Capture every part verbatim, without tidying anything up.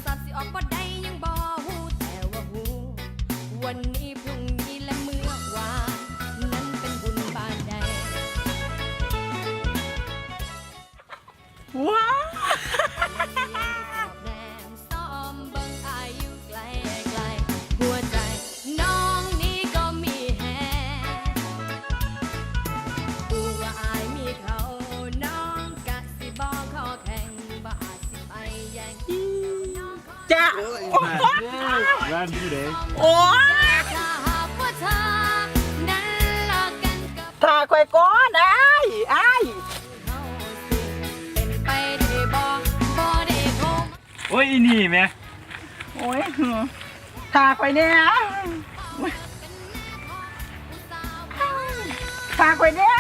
ทราบสิออกบ่ได้ยังบ่ฮู้ แต่ว่าฮู้ วันนี้พรุ่งนี้และเมื่อวาน นั้นเป็นบุญบานใด ว้า แนมซ้อมเบิ่งอายอยู่ไกลๆ หัวใจน้องนี้ก็มีแฮง ผู้ว่าอายมีเขา น้องกะสิบ่ขอแข่ง บ่อาจสิไปแย่ง จะ ร้านผู้ใด โอ้ย ถ้าหากว่าเธอนั้นเลิกกันกับ ถ่าข่อยก่อน อ้าย อ้าย เขาสิเป็นไปได้บ่ บ่ได้คง โอ้ย อีนี่แหม โอ้ย ถ่าข่อยแหน่ ถ่าข่อยแหน่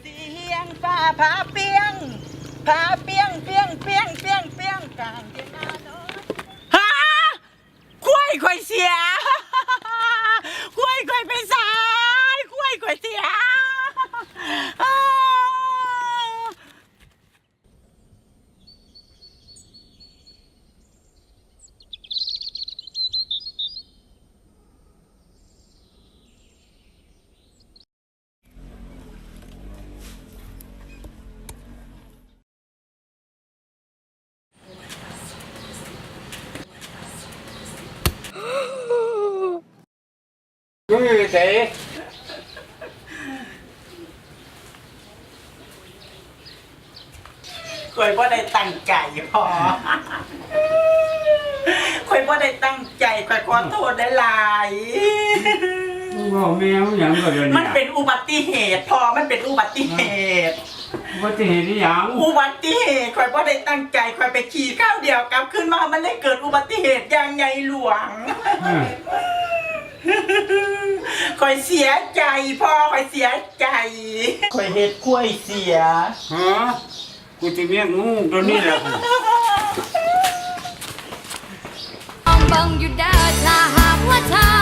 เสียงฟ้าผ่าเปียง ผ่าเปียง เปียง เปียง เปียง เปียง กลางเตียงนาน้อย ฮะ ควายข่อยเสีย ควายข่อยไปไส ควายข่อยเสีย อ้า มึงอยู่ไส ข่อยบ่ได้ตั้งใจพ่อ ข่อยบ่ได้ตั้งใจ ข่อยขอโทษหลายๆ มึงเว้าแม่มึงหยังก็เดี๋ยวนี้ มันเป็นอุบัติเหตุพ่อ มันเป็นอุบัติเหตุ อุบัติเหตุอีหยัง อุบัติเหตุ ข่อยบ่ได้ตั้งใจ ข่อยไปขี่คราวเดียวกลับคืนมา มันเลยเกิดอุบัติเหตุอย่างใหญ่หลวง อืม ข่อยเสียใจพ่อ ข่อยเสียใจ ข่อยเฮ็ดควายเสีย ฮะ กูสิเมียงูตัวนี้แหละ ลองเบิ่งอยู่เด้อ ถ้าหากว่าเธอ